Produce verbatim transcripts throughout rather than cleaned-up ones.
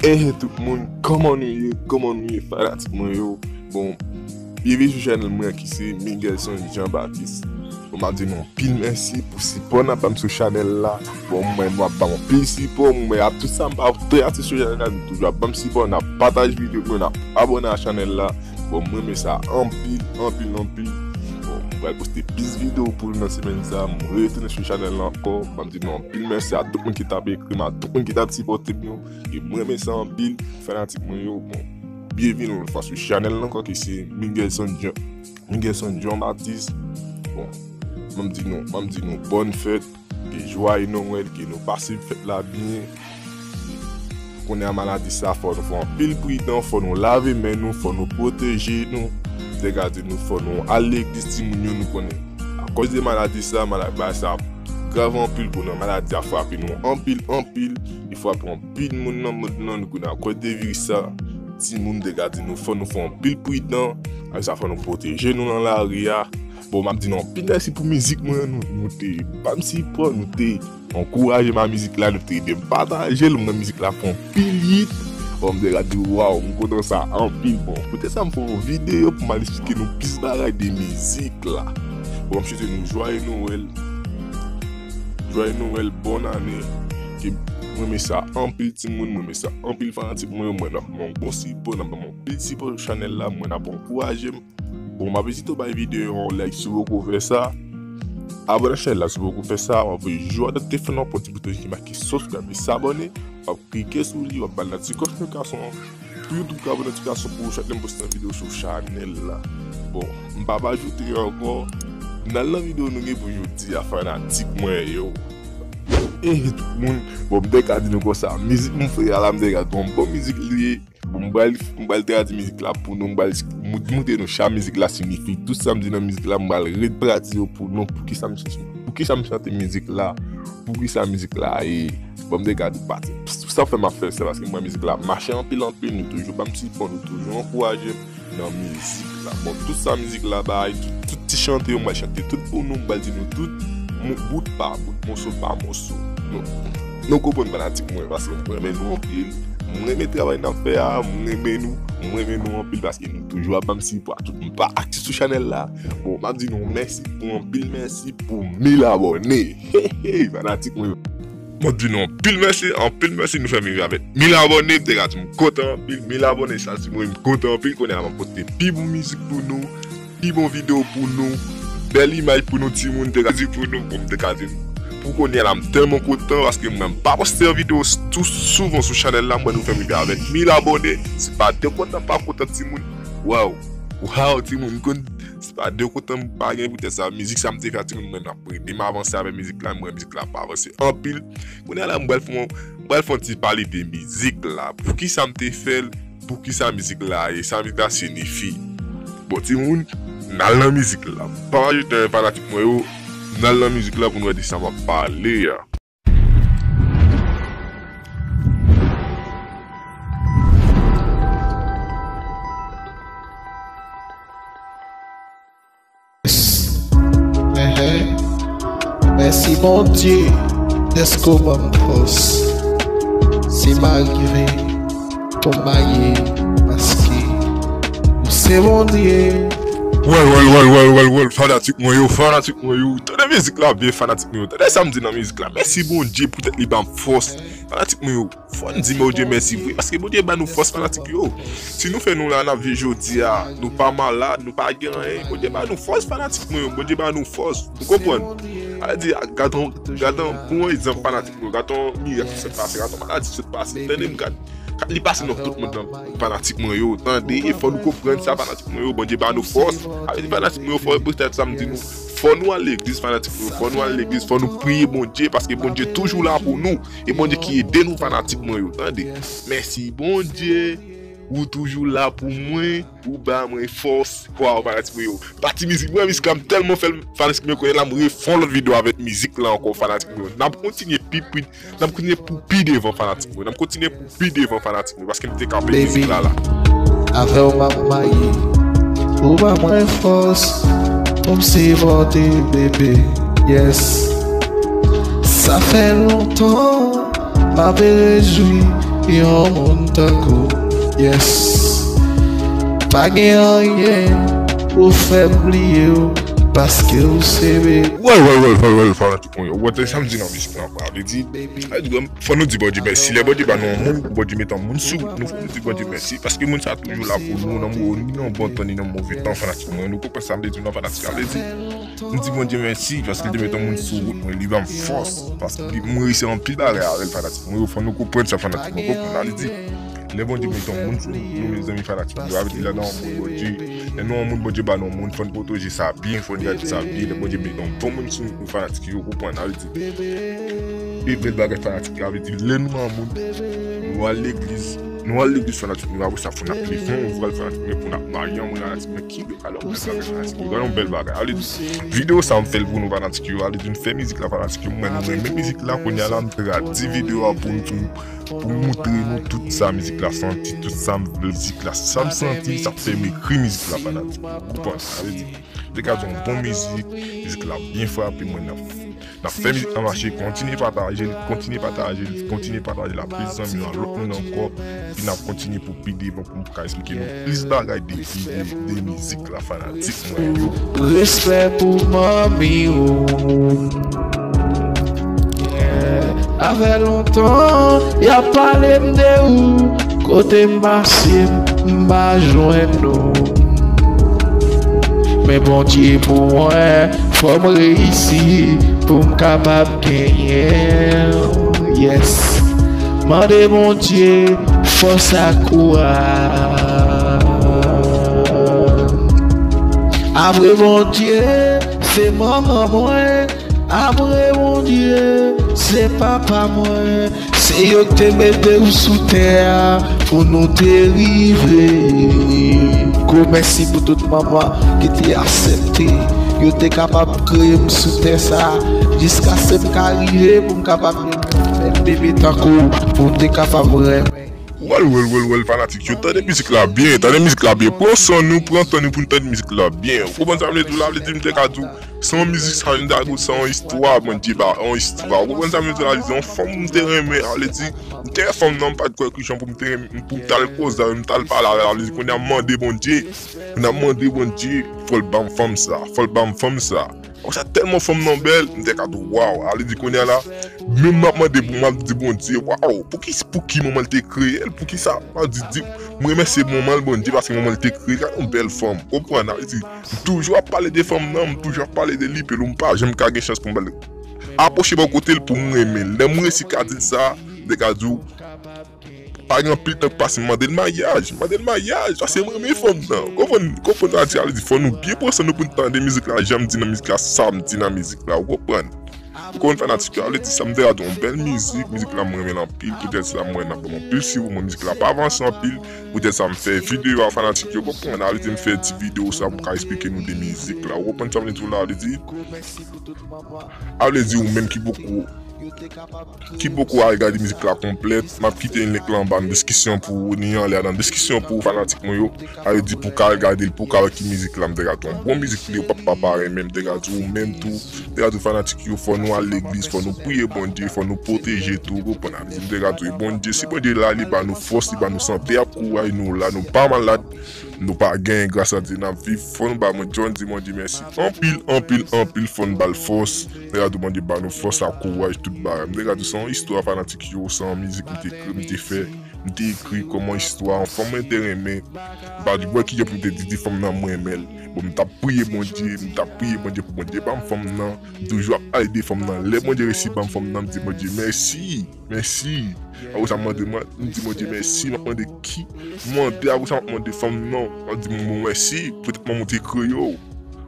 Ehe tout moun, kòman nou ye? Kòman nou ye, fanatik mwen yo? Bon, byenveni sou chanèl mwen ki se Miguelson Jean Baptiste. Bon, m ap di nou anpil mèsi pou sipò n ap ban m sou chanèl la. Bon, mwen, nou ap ban m anpil sipò, mwen, ap tout sa m pa trè aktif sou chanèl la, nou toujou ap ban m sipò, n ap pataje videyo pou nou, n ap abòne a chanèl la. Bon, mwen renmen sa anpil, anpil, anpil. Bon, mwen pral poste plis videyo pou nou nan semèn sa, mwen retounen sou chanèl la ankò. Ban m di nou anpil mèsi a tout moun ki t ap ekri m, a tout moun ki t ap sipòte m yo. E mwen renmen sa anpil, fanatik mwen yo. Bon, byenveni yon lòt fwa sou chanèl la ankò ki se Miguelson Jean, Miguelson Jean Baptiste. Bon, ban m di nou, ban m di nou bòn fèt, ke jwaye Nwèl, ke nou pase fèt la byen. Kounye a maladi sa, fò nou fè anpil pridan, fò nou lave men nou, fò nou pwoteje nou. M te ka di nou, fò nou al legliz timoun yo, nou konnen. Akoz de maladi sa, maladi sa grav anpil pou nou. Maladi a frape nou anpil, anpil. Li frape anpil moun nan mond lan, nou konnen akoz de viris sa. Timoun, m te ka di nou, fò nou fè anpil pridan. Avèk sa, fò nou pwoteje nou nan lari a. Bon, m ap di nou anpil mèsi pou mizik mwen, nou, nou te ban m sipò, nou te ankouraje m a mizik la, nou te ede m pataje l, mwen mizik la fè anpil hit. Bon, m te ka di, waw, m kontan sa anpil. Bon, poutèt sa, m fè yon videyo pou m al esplike nou plis bagay de mizik la. Bon, m swete nou jwaye Nwèl. Jwaye Nwèl, bòn ane. Ke mwen renmen sa anpil timoun, mwen renmen sa anpil fanatik mwen, mwen ap ban m bon sipò, n ap ban m anpil sipò sou chanèl la, mwen ap ankouraje m. Bon, m ap envite w bay videyo a yon like si w poko fè sa. Abòne a chanèl la si w poko fè sa. W ap voye jou a nan telefòn nan, w ap pran ti bouton ki make subscribe e s'abonner. W ap klike sou li, w ap ba l nan ti klòch notifikasyon an. Pou YouTube ka voye notifikasyon pou w chak lè m poste yon videyo sou chanèl la. Bon, m p ap ajoute ankò. N al nan videyo nou gen pou jodi a, fanatik mwen yo. Ehe tout moun, bon, m te ka di nou konsa, mizik m fè a la, m te ka di yon bon mizik li ye. Bon, m pral, m pral tradui mizik la pou nou, m pral mou-, montre nou sa mizik la siyifi. Tout sa m di nan mizik la, m pral retradui yo pou nou, poukisa m chante, poukisa m chante mizik la, poukisa mizik la ye. Bon, m te ka di pati. Sa fè m ap fè, se paske m wè mizik la mache anpil, anpil, nou toujou ban m sipò, nou toujou ankouraje m nan mizik la. Bon, tout sa mizik la bay, tout, tout ti chante yo, m pral chante tout pou nou, m pral di nou tout, mo-, bout pa bout, moso pa moso. Nou, nou konprann fanatik mwen, paske m renmen nou anpil, m renmen travay n ap fè a, m renmen nou, m renmen nou anpil, paske nou toujou ap ban m sipò, tout m pa aktif sou chanèl la. Bon, m ap di nou mèsi pou anpil, mèsi pou mil abòne. Hey, hey, fanatik mwen yo. Mwen di nou anpil mèsi, anpil mèsi, nou fè m rive avèk mil abòne, m te ka di m kontan anpil, mil abòne, sa di mwen m kontan anpil, kounye a m ap pote pi bon mizik pou nou, pi bon videyo pou nou, bèl imaj pou nou timoun, m te ka di pou nou, bon, m te ka di nou. Pou kounye a la, m tèlman kontan, paske mwen m pa poste yon videyo s-, tou souvan sou chanèl la, mwen nou fè m rive avèk mil abòne, se pa de kontan m pa kontan timoun, waw, waw, timoun, m konn, se pa de kontan m pa gen poutèt sa, mizik sa m te fè a timoun, mwen ap ede m avanse avèk mizik la, mwen mizik la pa avanse anpil. Kounye a la, m pral fè yon, m pral fè yon ti pale de mizik la. Poukisa m te fè l? Poukisa mizik la ye? Sa mizik la siyifi? Bon, timoun, n al nan mizik la. Pa ajoute anyen, fanatik mwen yo, n al nan mizik la pou n wè de sa m ap pale a. Mèsi Bondye dèske w ban m fòs. Si m arive tonbe maye, paske ou se Bondye. Wèl, wèl, wèl, wèl, wèl, wèl, fanatik mwen yo, fanatik mwen yo. Tande mizik la byen, fanatik mwen yo. Tande sa m di nan mizik la. Mèsi Bondye poutèt li ban m fòs. Fanatik mwen yo, fò n di Bondye mèsi vre, paske Bondye ba nou fòs, fanatik yo. Si nou fè nou la, n ap viv jodi a, nou pa malad, nou pa gen anyen, Bondye ba nou fòs, fanatik mwen yo, Bondye ba nou fòs. Ou konprann? Sa vle di, gad on, gad on, pou yon egzanp, fanatik mwen yo, gad on mirak ki sot pase, gad on maladi ki sot pase. Tande m, gad, gad li pase nan tout mond lan, fanatik mwen yo, tande, e fò nou konprann sa, fanatik mwen yo, Bondye ba nou fòs. Sa vle di, fanatik mwen yo, fò, poutèt sa m di nou, fò nou al legliz, fanatik mwen yo, fò nou al legliz, fò nou priye Bondye, paske Bondye toujou la pou nou. E Bondye ki ede nou, fanatik mwen yo, tande. Mèsi Bondye, ou toujou la pou mwen, ou ba mwen fòs. Waw, fanatik mwen yo. Pati mizik mwen, mizik la m tèlman fè l, fanatik mwen yo, kounye a la m refè yon lòt videyo avèk mizik la ankò, fanatik mwen yo. N ap kontinye pi, pi, n ap kontinye pou pi devan, fanatik mwen yo. N ap kontinye pou pi devan, fanatik mwen yo, paske m te kanpe mizik la la. Avè w m ap maye. Ou ba mwen fòs pou m sipòte bebe. Yes. Sa fè lontan m ap rejwi Yon moun tankou, yes. Pa gen anyen pou fè m bliye w, paske w se be. Well, well, well, well, well, fanatik mwen yo. Wè, sa m di nan mizik lan, vle di, fò nou di Bondye mèsi. Lè Bondye ba nou yon moun, Bondye met yon moun sou wout nou, fò nou di Bondye mèsi, paske moun sa toujou la pou nou, nan mo-, ni nan bon tan, ni nan move tan, fanatik mwen. Nou konprann sa m vle di, non, fanatik, sa vle di, m di Bondye mèsi, paske l te met yon moun sou wout mwen, li ban m fòs, paske li, mwen reyisi anpil bagay avè l, fanatik mwen yo. Fò nou konprann sa, fanatik mwen, konprann, sa vle di, lè Bondye met yon moun sou wout nou, mezanmi, fanatik mwen yo, avè l la nan yon moun Bondye. Lè nou yon moun, Bondye ba nou yon moun, fò n pwoteje sa byen, fò n gade sa byen. Lè Bondye met yon bon moun sou wout nou, fanatik yo, konprann, sa vle di, e bèl bagay, fanatik yo, sa vle di, lè nou yon moun, nou al legliz, nou al legliz, fanatik yo, apre sa, fò n ap leve yon vwal, fanatik yo, pou n ap marye yon moun, fanatik yo, kenbe. Alò, bèl bagay, fanatik yo. Gade yon bèl bagay. Ale, videyo sa, m fè l pou nou, fanatik yo. Ale, di m fè mizik la, fanatik yo. Mwen, nou renmen mizik la, kounye a la, m tradi videyo a pou nou, pou, pou moutre nou tout sa mizik la santi, tout sa m, mizik la, sa m santi, sa k fè m ekri mizik la, fanatik yo. Ou konprann? Ale, di, te ka di yon bon mizik, mizik la byen frape, mwen, nan N ap fè mizik lan mache, kontinye pataje l, kontinye pataje l, kontinye pataje l ak plis zanmi yo, ak lòt moun ankò, epi n ap kontinye pou pi devan pou m ka eksplike nou plis bagay de, de, de mizik la, fanatik mwen yo. Respè pou manmi w. Yeah. Sa fè lontan y ap pale m de ou, kote m pase m pa jwenn ou. Men Bondye pou mwen, fò m reyisi pou m kapab genyen. Yes. Mande Bondye fòs ak kouraj. Apre Bondye, se manman mwen. Apre Bondye, se papa mwen. Se yo k te mete w sou tè a pou nou te rive. Gwo mèsi pou tout manman ki te aksepte yo te kapab kreye m sou tè sa a, jiskaske m ka rive pou m kapab gen bèl bebe tankou w, pou m te kapab renmen. Well, well, well, well, fanatik yo, tande mizik la byen, tande mizik la byen. Pran san nou, pran tan nou pou n tande mizik la byen. Ou konprann sa m vle di w la? Vle di m te ka di w, se yon mizik, sa vin dago, se yon istwa, Bondye ba, yon istwa. Ou konprann sa m vle di w la? Vle di, yon fanm m te renmen, sa vle di, m te wè fanm nan, m pa t kwè ki jan pou m te renmen, pou m t al koze avè l, m t al pale avè l, sa vle di, kounye a m mande Bondye, kounye a m mande Bondye, fò l ban m fanm sa, fò l ban m fanm sa. Ou sa tèlman fanm nan bèl, m te ka di, waw, sa vle di kounye a la, menm m ap mande pou m ap di Bondye, waw, pou ki, pou ki manman l te kreye l, pou ki sa, m ap di, di, m remèsye manman l, Bondye, paske manman l te kreye l, gade yon bèl fanm, konprann, sa vle di, m toujou ap pale de fanm nan, m toujou ap pale de li, epi m pa janm ka gen chans pou m pale. Apwoche bò kote l pou m renmen l. Lè m resi ka di l sa, m te ka di w, pa gen anpil tan k pase, m mande l maryaj, m mande l maryaj, paske m renmen fanm nan. Konprann, konprann sa di, sa vle di, fò nou byen pran san nou pou n tande mizik la, jan m di nan mizik la, sa m di nan mizik la, ou konprann? Ou konn fanatik yo, ale di sa m te ka di yon bèl mizik, mizik la m renmen l anpil, poutèt sa m wè n ap ban m anpil sipò, mwen mizik la pa avanse anpil, poutèt sa m fè videyo a fanatik yo konprann, ale di m fè ti videyo sa pou m ka eksplike nou de mizik la, ou konprann sa m vle di w la, ale di, ale di ou menm ki poko, ki poko al gade mizik la konplèt, m ap kite link la anba nan deskisyon pou ou, ni anlè a nan deskisyon pou ou fanatik mwen yo, ale di pou w ka al gade l, pou w ka wè ki mizik la m te ka di yon bon mizik li, ou p ap pa pare menm, m te ka di ou menm tou, m te ka di fanatik yo, fò nou al legliz, fò nou priye Bondye, fò nou pwoteje tou, ou konprann? M te ka di Bondye, si Bondye la, li ba nou fòs, li ba nou sante ak kouraj, nou la, nou pa malad, nou pa genyen, gras a Dye n ap viv, fò nou ba Bondye, fò n di Bondye mèsi. Anpil, anpil, anpil, fò n ba l fòs, m te ka di Bondye ba nou fòs ak kouraj, tout bagay. M te ka di se yon istwa fanatik yo, se yon mizik m te ekri, m te fè, m te ekri kòman istwa, yon fanm mwen te renmen, m pa di wè kijan pou m te di, di fanm nan mwen renmen l. Bon, m t ap priye Bondye, m t ap priye Bondye pou Bondye ban m fanm nan. M toujou ap pale de fanm nan. Lè Bondye resi ban m fanm nan, m di Bondye mèsi, mèsi. Apre sa, m mande, m di Bondye mèsi, m ap mande ki, m mande, apre sa, m ap mande fanm nan. M ap di Bondye mèsi, poutèt manman w te kreye w.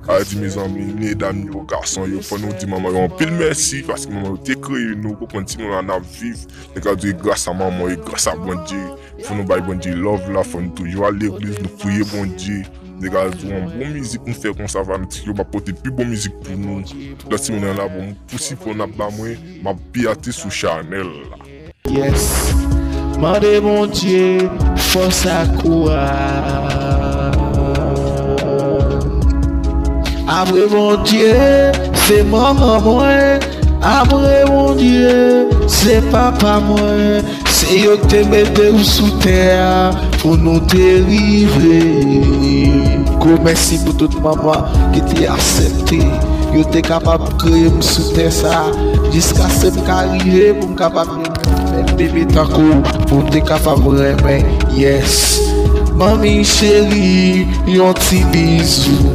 Sa vle di, mezanmi, medam yo, gason yo, fò nou di manman yo anpil mèsi, paske manman yo te kreye nou, konprann, sinon la n ap viv. Nèg la di, e gras a manman, e gras a Bondye. Fò nou bay Bondye love la, fò nou toujou al legliz, nou priye Bondye. Nèg la di, yon bon mizik nou fè konsa, fanatik yo, m ap pote pi bon mizik pou nou. Lòt semèn nan la, bon, pou sipò n ap ba mwen, m ap pi aktif sou chanèl la. Yes. Mande Bondye fòs ak kouraj. Apre Bondye, se manman mwen. Apre Bondye, se papa mwen. Se E yo te mete w sou tè a pou nou te rive. Gwo mèsi pou tout manman ki te aksepte. Yo te kapab kreye m sou tè sa a jiskaske m ka rive pou m kapab renmen bebe tankou w, pou m te kapab renmen. Yes. Manmi cheri, yon ti bizou.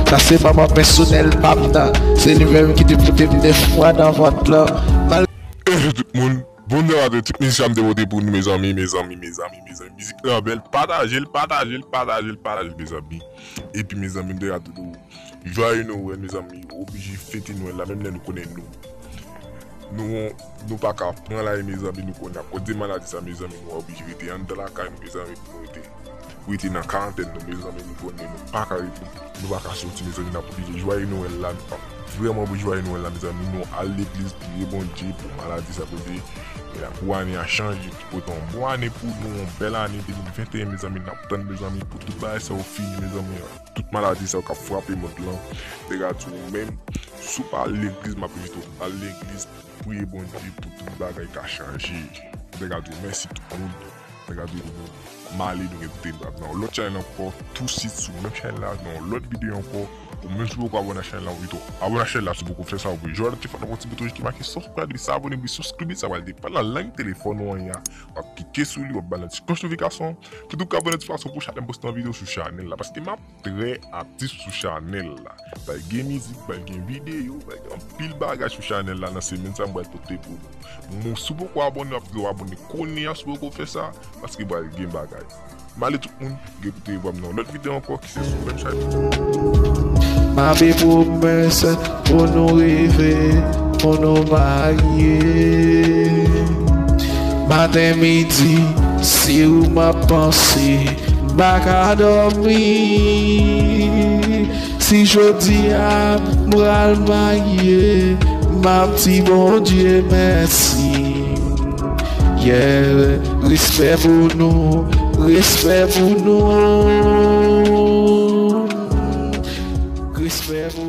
Sa se manman pèsonèl pa m nan. Se li menm ki te pote m nèf mwa nan vant lan. Mal- Tout moun. Bonjou a tout, tout mizik sa m te pote pou nou, mezanmi, mezanmi, mezanmi, mezanmi. Mizik lan bèl, pataje l, pataje l, pataje l, pataje l, mezanmi. Epi, mezanmi, m te ka di nou, Jwaye Nwèl, mezanmi, oblije fete Nwèl la, menm lè nou konnen nou. Nou, nou pa ka pran lari, mezanmi, nou konnen akoz de maladi sa, mezanmi, nou oblije rete anndan lakay nou, mezanmi, pou nou rete. Rete nan karantèn nou, mezanmi, nou konnen nou pa ka rete, nou pa ka soti, mezanmi, n ap oblije jwaye Nwèl la, nou pa vrèman pou jwaye Nwèl la, mezanmi, nou al legliz, priye Bondye pou maladi sa, Bondye, e la, pou ane a chanje, ki pote yon bon ane pou nou, yon bèl ane de mil venteyen, mezanmi, n ap tann, mezanmi, pou tout bagay sa yo fini, mezanmi, tout maladi sa yo k ap frape mond lan, te ka di ou menm, si w pa al legliz, m ap envite w al legliz, priye Bondye pou tout bagay ka chanje. Te ka di ou mèsi tout moun. Te ka di ou m ale, nou gen pou te nan yon lòt chanèl ankò, tousuit sou menm chanèl la, nan yon lòt videyo ankò. Ou menm si w poko abòne a chanèl la, ou pito abòne a chanèl la, si w poko fè sa, ou pito jwenn ti fòt nan ti bouton ki make subscribe, sa abòne, wi, subscribe, sa pral depann nan lang telefòn ou an, w ap klike sou li, w ap ba l nan ti klòch notifikasyon, pou tou ka abòne notifikasyon pou chak lè m poste yon videyo sou chanèl la, paske m ap trè aktif sou chanèl la. Pral gen mizik, pral gen videyo, pral gen anpil bagay sou chanèl la nan semèn sa m pral pote pou nou. Moun, si w poko abòne, w ap abòne kounye a, si w poko fè sa, paske pral gen bagay. M ale tout moun, gen pou te wè m nan yon lòt videyo ankò, ki se sou menm chanèl. M ap fè pwomès pou nou rive, pou nou marye. Maten, midi, si ou m ap panse, m pa ka dòmi. Si jodi a m pral marye, m ap di Bondye mèsi. Yeah, respè pou nou, respè pou nou. Respè pou